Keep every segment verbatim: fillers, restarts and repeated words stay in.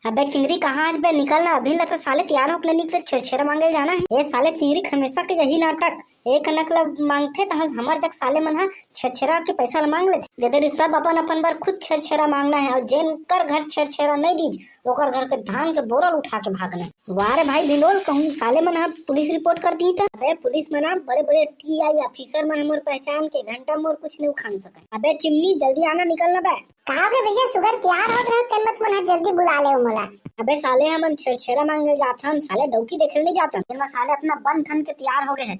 अबे चिंगरी, कहाँ आज बे? निकल ना अभी ला, तो साले तैयार होके निकले, छेरछेरा मांगे जाना है। ए साले चिंगरी, हमेशा के यही नाटक, एक नकल मांगथे त हमर जग साले मन ह छेरछेरा के पैसा ल मांग लेथे। जदे सब अपन अपन बर खुद छेरछेरा मांगना है, और जेन कर घर छेरछेरा नहीं दीज, ओकर घर के धान के बोरल उठा के भागना है। वाह रे भाई ढिंडोल, कहूँ साले मन ह पुलिस रिपोर्ट कर दी त? अबे पुलिस मन ह बड़े बड़े टीआई ऑफिसर मन ह मोर पहचान के, घंटा मोर कुछ नहीं उखान सके। अबे चिमनी, जल्दी आना, निकलना बे। कहा के भैया सुगर तैयार हो रहे, तेन मत मन ह जल्दी बुला ले मोला। अबे साले, हमन छेरछेरा मांगे जाथन, साले डौकी देखे नहीं जाथन। तेन म साले अपना बन ठन के तैयार हो गए हैं।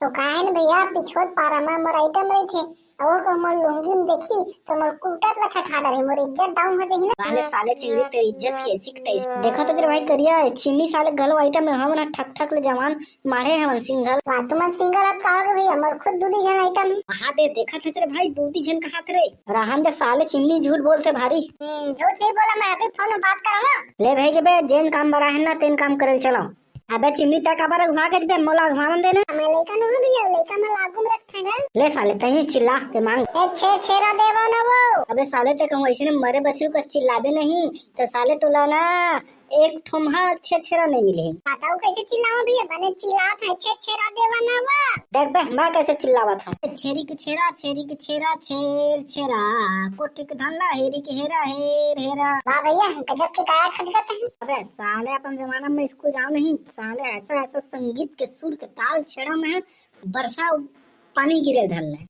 तो काहे न भैया, पिछोत पारा में मोर आइटम रही थे, और को मोर लुंगी में देखी तो मोर कुर्ता ला ठठा डरे, मोर इज्जत डाउन हो जाही ना। साले, साले चिंगरी, तेरी इज्जत कैसी की तैसी। देखा तो तेरे भाई करिया है, चिमनी साले घलो आइटम में, हमन ह ठक ठक ले जवान माढ़े हवन सिंगल। वाह, तुमन सिंगल अब कहोगे भैया, मोर खुद दू दी झन आइटम है। हाँ दे, देखा थे तेरे भाई, दू दी झन कहा थे रे। रहन दे साले, चिमनी झूठ बोलथे भारी। हम्म, झूठ नहीं बोला मैं, अभी फोन में बात करा ना। ले भाई के बे, जेन काम बड़ा है ना, तेन काम करे चलो। अबे चिमनी, तै काबर अगुवा के बे, मोला अगुवान दे ना। मैं लइका नहीं हूँ भैया, लइका मैं लागू में रखते हैं। ले साले, तहीं चिल्ला के मांग। ए छेरछेरा देवा ना वो। अबे साले, ते कहूँ ऐसे ने मरे बछरू का चिल्लाबे नहीं, तो साले तोला ना एक ठोमहा छेरछेरा नहीं मिले। बताओ कैसे चिल्लावा भैया, बने चिल्लात है, छेरछेरा देवा ना वो। देख बे, मैं कैसे चिल्लावत हूँ। छेरी के छेरा, छेरी के छेरा, छेरछेरा, कोठी के धनला, हेरी के हेरा, हेर हेरा। वाह भैया, गजब के गायक खजगत है। अबे साले, अपन जमाना में स्कूल जाओ नहीं, साले ऐसा ऐसा संगीत के सुर के ताल छेड़ा में बरसा पानी गिरे धन ले।